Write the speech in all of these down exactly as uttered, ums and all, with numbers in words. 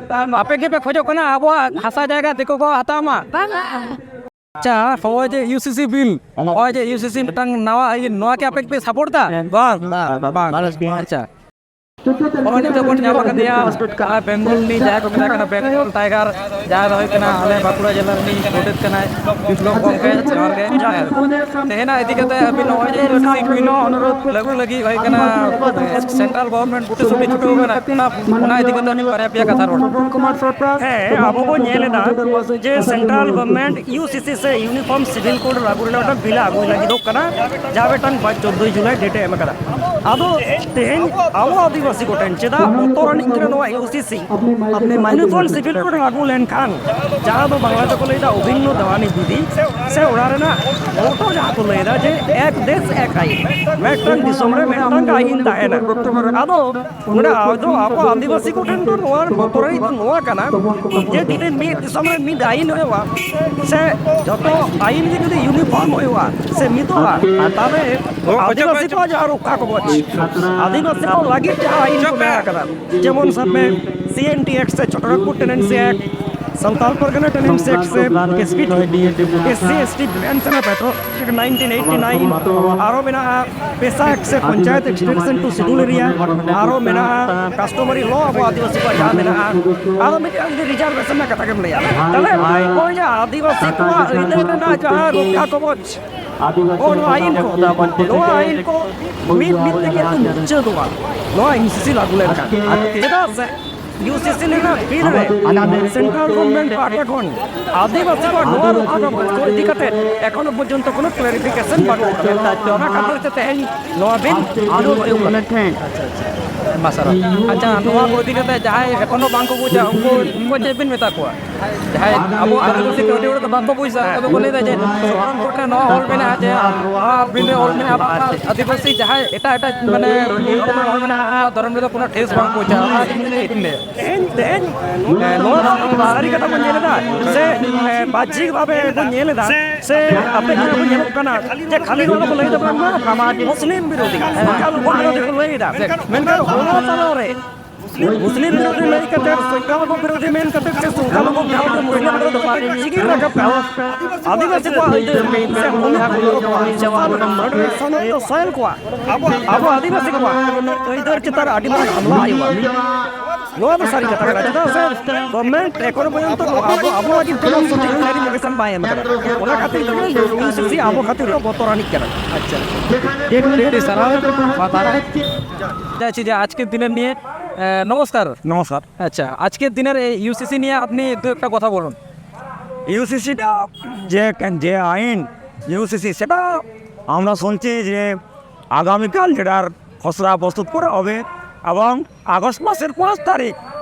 ᱟᱯᱮ ᱜᱮᱯᱮ ᱠᱷᱚᱡᱚᱜ ᱠᱟᱱᱟ ᱟᱵᱚᱣᱟᱜ ᱦᱟᱥᱟ ᱡᱟᱭᱜᱟ ᱫᱤᱠᱩ ᱠᱚ ᱦᱟᱛᱟᱣ ᱢᱟ? ᱵᱟᱝᱟ᱾ ᱟᱪᱪᱷᱟ, ᱱᱚᱜᱼᱚᱭ ᱡᱮ ᱤᱭᱩ ᱥᱤ ᱥᱤ ᱵᱤᱞ, ᱱᱚᱜᱼᱚᱭ ᱡᱮ ᱤᱭᱩ ᱥᱤ ᱥᱤ ᱢᱤᱫᱴᱟᱝ ᱱᱟᱣᱟ ᱟᱹᱭᱤᱱ, ᱱᱚᱣᱟ ᱠᱤ ᱟᱯᱮ ᱜᱮᱯᱮ ᱥᱟᱯᱳᱨᱴ ᱫᱟ? ᱵᱟᱝ, ᱵᱟᱝ, ᱵᱟᱝ᱾ ᱟᱪᱪᱷᱟ, ᱱᱚᱜᱼᱚᱭ ᱱᱤᱛᱚᱜ ᱵᱚᱱ ᱧᱟᱢ ᱟᱠᱟᱫᱮᱭᱟ ᱵᱮᱝᱜᱚᱞ ᱨᱤᱱᱤᱡ, ᱡᱟᱦᱟᱸᱭ ᱠᱚ ᱢᱮᱛᱟᱭ ᱠᱟᱱᱟ ᱵᱮᱝᱜᱚᱞ ᱴᱟᱭᱜᱟᱨ, ᱡᱟᱦᱟᱸᱭ ᱫᱚ ᱦᱩᱭᱩᱜ ᱠᱟᱱᱟ ᱟᱞᱮ ᱵᱟᱸᱠᱩᱲᱟ ᱡᱮᱞᱟ ᱨᱤᱱᱤᱡ ᱜᱚᱰᱮᱛ ᱠᱟᱱᱟᱭ, ᱵᱤᱯᱞᱚᱵ ᱜᱚᱢᱠᱮ, ᱡᱚᱦᱟᱨ ᱜᱮ᱾ ᱛᱮᱦᱮᱧᱟᱜ ᱤᱫᱤ ᱠᱟᱛᱮ ᱟᱹᱵᱤᱱ ᱱᱚᱜᱼᱚᱭ ᱡᱮ ᱤᱭᱩ ᱥᱤ ᱥᱤ ᱵᱤᱞ ᱞᱟᱹᱜᱩ ᱞᱟᱹᱜᱤᱫ ᱦᱩᱭᱩᱜ ᱠᱟᱱᱟ, ᱥᱮᱱᱴᱨᱟᱞ ᱜᱚᱵᱷᱚᱨᱱᱢᱮᱱᱴ ᱜᱩᱴᱤ ᱥᱩᱴᱤ ᱪᱷᱩᱴᱟᱹᱣ ᱠᱟᱱᱟ, ᱚᱱᱟ ᱤᱫᱤ ᱠᱟᱛᱮ ᱵᱟᱨᱭᱟ ᱯᱮᱭᱟ ᱠᱟᱛᱷᱟ ᱨᱚᱲ᱾ ᱦᱮᱸ, ᱟᱵᱚ ᱵᱚᱱ ᱧᱮᱞ ᱮᱫᱟ ᱡᱮ ᱥᱮᱱᱴᱨᱟᱞ ᱜᱚᱵᱷᱚᱨᱱᱢᱮᱱᱴ ᱤᱭᱩ ᱥᱤ ᱥᱤ ᱥᱮ ᱤᱭᱩᱱᱤᱯᱷᱚᱨᱢ ᱥᱤᱵᱷᱤᱞ ᱠᱳᱰ ᱞᱟᱹᱜᱩ ᱨᱮᱱᱟᱜ ᱢᱤᱫᱴᱟᱝ ᱵᱤᱞ ᱟᱹᱜᱩᱭ ᱞᱟᱹᱜᱤᱫᱚᱜ ᱠᱟᱱᱟ, ᱡᱟᱦᱟᱸ ᱢᱤᱫᱴᱟᱝ ᱪᱳᱫᱽᱫᱳᱭ ᱡᱩᱞᱟᱭ ᱰᱮᱴ ᱮ ᱮᱢ ᱟᱠᱟᱫᱟ᱾ ᱟᱫᱚ ᱛᱮᱦᱮᱧ ᱟᱵᱚ ᱟᱹᱫᱤᱵᱟᱹᱥᱤ ᱠᱚᱴᱷᱮᱱ ᱪᱮᱫᱟᱜ ᱵᱚᱛᱚᱨ ᱟᱹᱱᱤᱡ ᱠᱟᱱᱟ ᱱᱚᱣᱟ ᱤᱭᱩ ᱥᱤ ᱥᱤ? ᱤᱭᱩᱱᱤᱯᱷᱚᱨᱢ ᱥᱤᱵᱷᱤᱞ ᱠᱳᱰ ᱞᱟᱹᱜᱩ ᱞᱮᱱᱠᱷᱟᱱ, ᱡᱟᱦᱟᱸ ᱫᱚ ᱵᱟᱝᱞᱟ ᱛᱮᱠᱚ ᱞᱟᱹᱭᱫᱟ ᱚᱵᱷᱤᱱᱱᱚ ᱫᱮᱣᱟᱱᱤ ᱵᱤᱫᱷᱤ, ᱥᱮ ᱚᱱᱟ ᱨᱮᱱᱟᱜ ᱢᱚᱴᱚ ᱡᱟᱦᱟᱸ ᱠᱚ ᱞᱟᱹᱭᱫᱟ ᱡᱮ ᱮᱠ ᱫᱮᱥ ᱮᱠ ᱟᱭᱤᱱ, ᱢᱤᱫᱴᱟᱝ ᱫᱤᱥᱚᱢ ᱨᱮ ᱢᱤᱫᱴᱟᱝ ᱟᱭᱤᱱ ᱛᱟᱦᱮᱱᱟ᱾ ᱟᱫᱚ ᱚᱸᱰᱮ ᱟᱫᱚ ᱟᱵᱚ ᱟᱹᱫᱤᱵᱟᱹᱥᱤ ᱠᱚᱴᱷᱮᱱ ᱫᱚ ᱱᱚᱣᱟ ᱵᱚᱛᱚᱨ ᱫᱚ ᱱᱚᱣᱟ ᱠᱟᱱᱟ ᱡᱮ ᱡᱩᱫᱤ ᱢᱤᱫ ᱫᱤᱥᱚᱢ ᱨᱮ ᱢᱤᱫ ᱟᱭᱤᱱ ᱦᱩᱭᱩᱜᱼᱟ, ᱥᱮ ᱡᱚᱛᱚ ᱟᱭᱤᱱ ᱜᱮ ᱡᱩᱫᱤ ᱤᱭᱩᱱᱤᱯᱷᱚᱨᱢ ᱦᱩᱭᱩᱜᱼᱟ ᱥᱮ ᱢᱤᱫᱚᱜᱼᱟ, ᱛᱟᱦᱞᱮ ᱟᱹᱫᱤᱵᱟᱹᱥᱤ ᱠᱚᱣᱟᱜ ᱡᱟᱦᱟᱸ ᱨᱚᱠᱠᱷᱟ ᱠᱚᱵᱚᱪ, ᱟᱹᱫᱤᱵᱟᱹᱥᱤ ᱠᱚ ᱞᱟᱹᱜᱤᱫ ᱡᱟᱦᱟᱸ ᱟᱭᱤᱱ ᱠᱚ ᱢᱮᱱᱟᱜ ᱟᱠᱟᱫᱟ, ᱡᱮᱢᱚᱱ ᱥᱟᱵ ᱢᱮ ᱥᱤ ᱮᱱ ᱴᱤ ᱮᱠᱴ ᱥᱮ Chhota Nagpur tenancy act, Santal Pargana tenancy act ᱥᱮ S P T, S C S T prevention and petrol act nineteen eighty nine, ᱟᱨᱚ ᱢᱮᱱᱟᱜᱼᱟ ᱯᱮᱥᱟ ᱮᱠᱴ ᱥᱮ panchayat extension to scheduled area, ᱟᱨᱚ ᱢᱮᱱᱟᱜᱼᱟ ᱠᱟᱥᱴᱚᱢᱟᱨᱤ ᱞᱚ ᱟᱵᱚ ᱟᱹᱫᱤᱵᱟᱹᱥᱤ ᱠᱚᱣᱟᱜ ᱡᱟᱦᱟᱸ ᱢᱮᱱᱟᱜᱼᱟ, ᱟᱨᱚ ᱢᱤᱫᱴᱟᱝ ᱡᱩᱫᱤ ᱨᱤᱡᱟᱨᱵᱷᱮᱥᱚᱱ ᱨᱮᱱᱟᱜ ᱠᱟᱛᱷᱟ ᱜᱮᱢ ᱞᱟᱹᱭᱟ, ᱛᱟᱦᱞᱮ ᱱᱚᱜᱼᱚᱭ ᱡᱮ ᱟᱹᱫᱤᱵᱟᱹᱥᱤ ᱠᱚᱣᱟᱜ ᱟᱹᱭᱫᱟᱹᱨ ᱨᱮᱱᱟᱜ ᱡᱟᱦᱟᱸ ᱨᱚᱠᱠᱷᱟ ᱠᱚᱵᱚᱪ, ᱱᱚᱣᱟ ᱟᱭᱤᱱ ᱠᱚ, ᱱᱚᱣᱟ ᱟᱭᱤᱱ ᱠᱚ ᱢᱤᱫ ᱢᱤᱫ ᱛᱮᱜᱮ ᱢᱩᱪᱟᱹᱫᱚᱜᱼᱟ, ᱱᱚᱣᱟ ᱤᱭᱩ ᱥᱤ ᱥᱤ ᱞᱟᱹᱜᱩ ᱞᱮᱱᱠᱷᱟᱱ᱾ ᱪᱮᱫᱟᱜ ᱥᱮ ᱤᱭᱩ ᱥᱤ ᱥᱤ ᱨᱮᱱᱟᱜ ᱵᱤᱞ ᱨᱮ ᱥᱮᱱᱴᱨᱟᱞ ᱜᱚᱵᱷᱚᱨᱱᱢᱮᱱᱴ ᱯᱟᱦᱴᱟ ᱠᱷᱚᱱ ᱟᱹᱫᱤᱵᱟᱹᱥᱤ ᱠᱚᱣᱟᱜ ᱱᱚᱣᱟ ᱨᱚᱠᱠᱷᱟ ᱠᱚᱵᱚᱪ ᱠᱚ ᱤᱫᱤ ᱠᱟᱛᱮ ᱮᱠᱷᱚᱱᱳ ᱯᱚᱨᱡᱚᱱᱛᱚ ᱠᱳᱱᱳ ᱠᱞᱟᱨᱤᱯᱷᱤᱠᱮᱥᱚᱱ ᱵᱟᱹᱱᱩᱜ ᱟᱠᱟᱫᱟ᱾ ᱚᱱᱟ ᱠᱷᱟᱹᱛᱤᱨ ᱛᱮ ᱛᱮᱦᱮᱧ ᱱᱚᱣᱟ ᱵᱤᱞ ᱟᱹᱨᱩ ᱦᱩᱭᱩᱜ ᱠᱟᱱᱟ᱾ ᱟᱭᱢᱟ ᱥᱟᱨᱦᱟᱣ᱾ ᱟᱪᱪᱷᱟ, ᱱᱚᱣᱟ ᱠᱚ ᱤᱫᱤ ᱠᱟᱛᱮ ᱡᱟᱦᱟᱸᱭ ᱮᱠᱷᱚᱱᱳ ᱵᱟᱝ ᱠᱚ ᱵᱩᱡᱟ, ᱩᱱᱠᱩ, ᱩᱱᱠᱩ ᱪᱮᱫ ᱵᱤᱱ ᱢᱮᱛᱟ ᱠᱚᱣᱟ? ᱡᱟᱦᱟᱸᱭ ᱟᱵᱚ ᱟᱹᱫᱤᱵᱟᱹᱥᱤ ᱠᱟᱹᱣᱰᱤ ᱦᱚᱲ ᱫᱚ ᱵᱟᱝ ᱠᱚ ᱵᱩᱡᱟ, ᱟᱫᱚ ᱠᱚ ᱞᱟᱹᱭᱫᱟ ᱡᱮ ᱥᱩᱯᱨᱤᱢ ᱠᱳᱨᱴ ᱨᱮ ᱱᱚᱣᱟ ᱚᱞ ᱢᱮᱱᱟᱜᱼᱟ ᱡᱮ ᱱᱚᱣᱟ ᱵᱤᱞ ᱨᱮ ᱚᱞ ᱢᱮᱱᱟᱜᱼᱟ, ᱟᱹᱫᱤᱵᱟᱹᱥᱤ ᱡᱟᱦᱟᱸᱭ ᱮᱴᱟᱜ ᱮᱴᱟᱜ ᱢᱟᱱᱮ ᱚᱞ ᱢᱮᱱᱟᱜᱼᱟ, ᱫᱷᱚᱨᱚᱢ ᱨᱮᱫᱚ ᱠᱳᱱᱳ ᱴᱷᱮᱥ ᱵᱟᱝ ᱠᱚ ᱵᱩᱡᱟ᱾ ᱚᱱᱟ ᱤᱫᱤ ᱠᱟᱛᱮ ᱪᱮᱫ ᱵᱤᱱ ᱞᱟᱹᱭᱟ? ᱛᱮᱦᱮᱧ, ᱛᱮᱦᱮᱧ, ᱮ, ᱱᱚᱣᱟ ᱫᱚ ᱥᱟᱹᱨᱤ ᱠᱟᱛᱷᱟ ᱵᱚᱱ ᱧᱮᱞ ᱮᱫᱟ ᱥᱮ, ᱮ, ᱵᱟᱦᱡᱤᱠ ᱵᱷᱟᱵᱮ ᱵᱚᱱ ᱧᱮᱞ ᱮᱫᱟ ᱥᱮ ᱟᱯᱮ ᱠᱚᱨᱮ ᱵᱚᱱ ᱧᱮᱞᱚᱜ ᱠᱟᱱᱟ ᱡᱮ ᱠᱷᱟᱹᱞᱤ ᱱᱚᱣᱟ ᱫᱚᱠᱚ ᱞᱟᱹᱭ ᱫᱟ ᱵᱟᱝᱢᱟ ᱢᱩᱥᱞᱤᱢ ᱵᱤᱨᱳᱫᱷᱤ, ᱥᱟᱱᱛᱟᱲ ᱵᱤᱨᱳᱫᱷᱤ ᱠᱚ ᱞᱟᱹᱭ ᱮᱫᱟ, ᱢᱮᱱᱠᱷᱟᱱ ᱚᱱᱟ ᱛᱟᱞᱟ ᱨᱮ ᱢᱩᱥᱞᱤᱢ ᱵᱤᱨᱳᱫᱷᱤ ᱞᱟᱹᱭ ᱠᱟᱛᱮ, ᱥᱚᱝᱠᱷᱟᱞᱚᱜᱷᱩ ᱵᱤᱨᱳᱫᱷᱤ ᱢᱮᱱ ᱠᱟᱛᱮ ᱥᱮ ᱥᱚᱝᱠᱷᱟᱞᱚᱜᱷᱩ ᱵᱤᱨᱳᱫᱷᱤ ᱢᱩᱥᱞᱤᱢ ᱵᱤᱨᱳᱫᱷᱤ ᱫᱚ ᱵᱟᱝ, ᱪᱤᱠᱟᱹ ᱨᱟᱠᱟᱵ ᱠᱟᱱᱟ? ᱟᱹᱫᱤᱵᱟᱹᱥᱤ ᱠᱚᱣᱟᱜ ᱟᱹᱭᱫᱟᱹᱨ ᱥᱮ ᱦᱚᱠ ᱦᱟᱠ ᱫᱚ ᱥᱚᱱᱚᱛ ᱫᱚ ᱥᱚᱭᱮᱞ ᱠᱚᱣᱟᱜ, ᱟᱵᱚ, ᱟᱵᱚ ᱟᱹᱫᱤᱵᱟᱹᱥᱤ ᱠᱚᱣᱟᱜ ᱟᱹᱭᱫᱟᱹᱨ ᱪᱮᱛᱟᱱ ᱨᱮ ᱟᱹᱰᱤ ᱢᱟᱨᱟᱝ ᱦᱟᱢᱞᱟ ᱦᱩᱭᱩᱜᱼᱟ᱾ ᱱᱚᱣᱟ ᱫᱚ ᱥᱟᱹᱨᱤ ᱠᱟᱛᱷᱟ ᱠᱟᱱᱟ, ᱪᱮᱫᱟᱜ ᱥᱮ ᱜᱚᱵᱷᱢᱮᱱᱴ ᱮᱠᱷᱚᱱᱳ ᱯᱚᱨᱡᱚᱱᱛᱚ ᱟᱵᱚ, ᱟᱵᱚᱣᱟᱜ ᱡᱩᱫᱤ ᱠᱳᱱᱳ ᱥᱚᱴᱷᱤᱠ ᱠᱞᱟᱨᱤᱯᱷᱤᱠᱮᱥᱚᱱ ᱵᱟᱭ ᱮᱢ ᱠᱟᱱᱟ, ᱚᱱᱟ ᱠᱷᱟᱹᱛᱤᱨ ᱛᱮᱜᱮ ᱤᱭᱩᱥᱤᱥᱤ ᱟᱵᱚ ᱠᱷᱟᱹᱛᱤᱨ ᱫᱚ ᱵᱚᱛᱚᱨᱟᱱᱤᱡ ᱠᱟᱱᱟ᱾ ᱟᱪᱪᱷᱟ, ᱟᱹᱰᱤ ᱟᱹᱰᱤ ᱥᱟᱨᱦᱟᱣ ᱢᱟ ᱛᱟᱦᱚᱞᱮ᱾ ᱟᱪᱪᱷᱟ, ᱟᱪᱪᱷᱟ, ᱟᱡᱠᱮᱨ ᱫᱤᱱᱮᱨ ᱱᱤᱭᱮ, এ, নমস্কার। নমস্কার। আচ্ছা, আজকের দিনের এই ইউসিসি নিয়ে আপনি দু একটা কথা বলুন। ইউসিসিটা যে, যে আইন, ইউসিসি, সেটা আমরা শুনছি যে আগামীকাল যেটার খসড়া প্রস্তুত করা হবে এবং আগস্ট মাসের পাঁচ তারিখ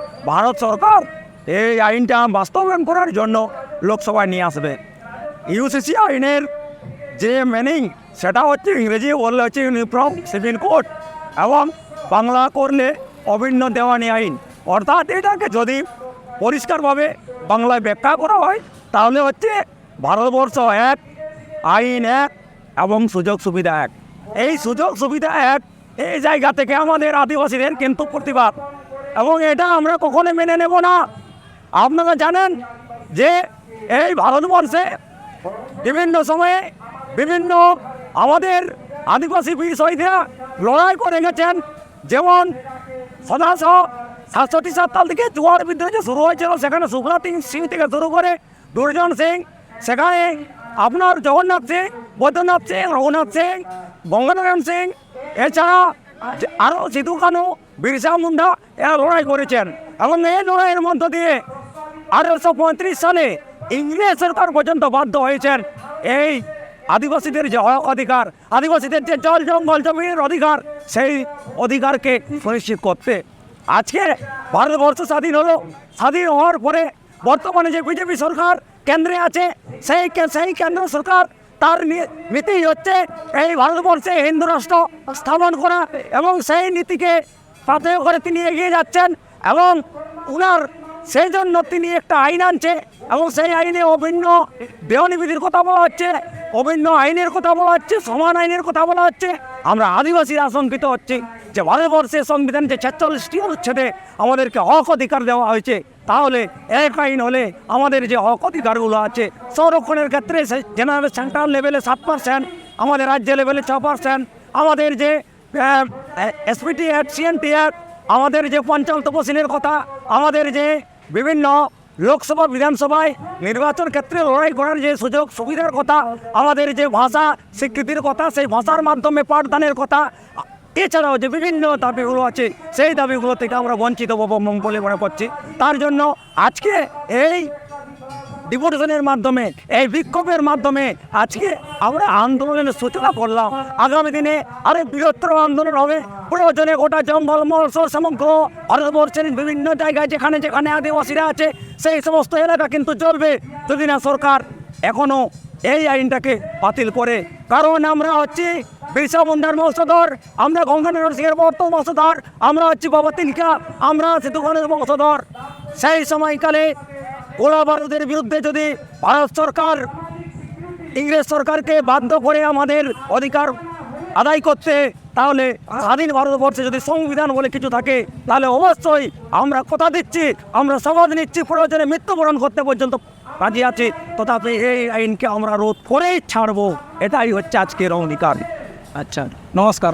ভারত সরকার এই আইনটা বাস্তবায়ন করার জন্য লোকসভায় নিয়ে আসবে। ইউসিসি আইনের যে মিনিং, সেটা হচ্ছে ইংরেজি বললে হচ্ছে ইউনিফর্ম সিভিল কোড এবং বাংলা করলে অভিন্ন দেওয়ানি আইন। অর্থাৎ এটাকে যদি পরিষ্কারভাবে বাংলায় ব্যাখ্যা করা হয়, তাহলে হচ্ছে ভারতবর্ষ এক, আইন এক এবং সুযোগ সুবিধা এক। এই সুযোগ সুবিধা এক, এই জায়গা থেকে আমাদের আদিবাসীদের কিন্তু প্রতিবাদ, এবং এটা আমরা কখনো মেনে নেব না। আপনারা জানেন যে এই ভারতবর্ষে বিভিন্ন সময়ে বিভিন্ন আমাদের আদিবাসী বীর শহীদরা লড়াই করে গেছেন, যেমন সতেরোশো সাতষট্টি সাল থেকে জোয়ার বিদ্রোহ যে শুরু হয়েছিল, সেখানে সুখনাথ সিং থেকে শুরু করে দুর্জন সিং, সেখানে আপনার জগন্নাথ সিং, বৈদ্যনাথ সিং, রঘুনাথ সিং, গঙ্গানারায়ণ সিং, এছাড়া যে আরও সিধু কানু, বিরসা মুন্ডা, এরা লড়াই করেছেন। এবং এই লড়াইয়ের মধ্য দিয়ে আঠারোশো পঁয়ত্রিশ সালে ইংরেজ সরকার পর্যন্ত বাধ্য হয়েছেন এই আদিবাসীদের যে হক অধিকার, আদিবাসীদের যে জল জঙ্গল জমির অধিকার, সেই অধিকারকে সুনিশ্চিত করতে। আজকে ভারতবর্ষ স্বাধীন হলো, স্বাধীন হওয়ার পরে বর্তমানে যে বিজেপি সরকার কেন্দ্রে আছে, সেই কে- সেই কেন্দ্র সরকার তার নি- নীতি হচ্ছে এই ভারতবর্ষে হিন্দু রাষ্ট্র স্থাপন করা, এবং সেই নীতিকে পাথেয় করে তিনি এগিয়ে যাচ্ছেন। এবং উনার সেই জন্য তিনি একটা আইন আনছে, এবং সেই আইনে অভিন্ন দেওয়ানি বিধির কথা বলা হচ্ছে, অভিন্ন আইনের কথা বলা হচ্ছে, সমান আইনের কথা বলা হচ্ছে। আমরা আদিবাসী আশঙ্কিত হচ্ছি যে ভারতবর্ষের সংবিধান যে ছেচল্লিশটি অনুচ্ছেদে আমাদেরকে হক অধিকার দেওয়া হয়েছে, তাহলে এক আইন হলে আমাদের যে হক অধিকারগুলো আছে সংরক্ষণের ক্ষেত্রে জেনারেল সেন্ট্রাল লেভেলে সাত পার্সেন্ট, আমাদের রাজ্য লেভেলে ছ পার্সেন্ট, আমাদের যে এসপিটি অ্যাক্ট, সিএনটি অ্যাক্ট, আমাদের যে পঞ্চায়েত তপশিলের কথা, আমাদের যে বিভিন্ন লোকসভা বিধানসভায় নির্বাচন ক্ষেত্রে লড়াই করার যে সুযোগ সুবিধার কথা, আমাদের যে ভাষা স্বীকৃতির কথা, সেই ভাষার মাধ্যমে পাঠদানের কথা, এছাড়াও যে বিভিন্ন দাবিগুলো আছে, সেই দাবিগুলো থেকে আমরা বঞ্চিত হব বলে মনে করছি। তার জন্য আজকে এই ডেপুটেশনের মাধ্যমে, এই বিক্ষোভের মাধ্যমে আজকে আমরা আন্দোলনের সূচনা করলাম। আগামী দিনে আরো বৃহত্তর আন্দোলন হবে। প্রয়োজনে গোটা জঙ্গলমহল সহ সমগ্র ভারতবর্ষের বিভিন্ন জায়গায় যেখানে যেখানে আদিবাসীরা আছে, সেই সমস্ত এলাকা কিন্তু জ্বলবে, যদি না সরকার এখনো এই আইনটাকে বাতিল করে। কারণ আমরা হচ্ছি বিরসা মুন্ডার বংশধর, আমরা গঙ্গানগর সিংহের বংশধর, আমরা হচ্ছি বাবা তিলকা, আমরা সিদ্ধু কানুর বংশধর। সেই সময়কালে গোলা বারুদের বিরুদ্ধে যদি ভারত সরকার ইংরেজ সরকারকে বাধ্য করে আমাদের অধিকার আদায় করতে, তাহলে স্বাধীন ভারতবর্ষে যদি সংবিধান বলে কিছু থাকে, তাহলে অবশ্যই আমরা কথা দিচ্ছি, আমরা শপথ নিচ্ছি, প্রয়োজনে মৃত্যুবরণ করতে পর্যন্ত রাজি আছি, তথাপি এই আইনকে আমরা রোধ করেই ছাড়বো। এটাই হচ্ছে আজকের অঙ্গীকার। আচ্ছা, নমস্কার।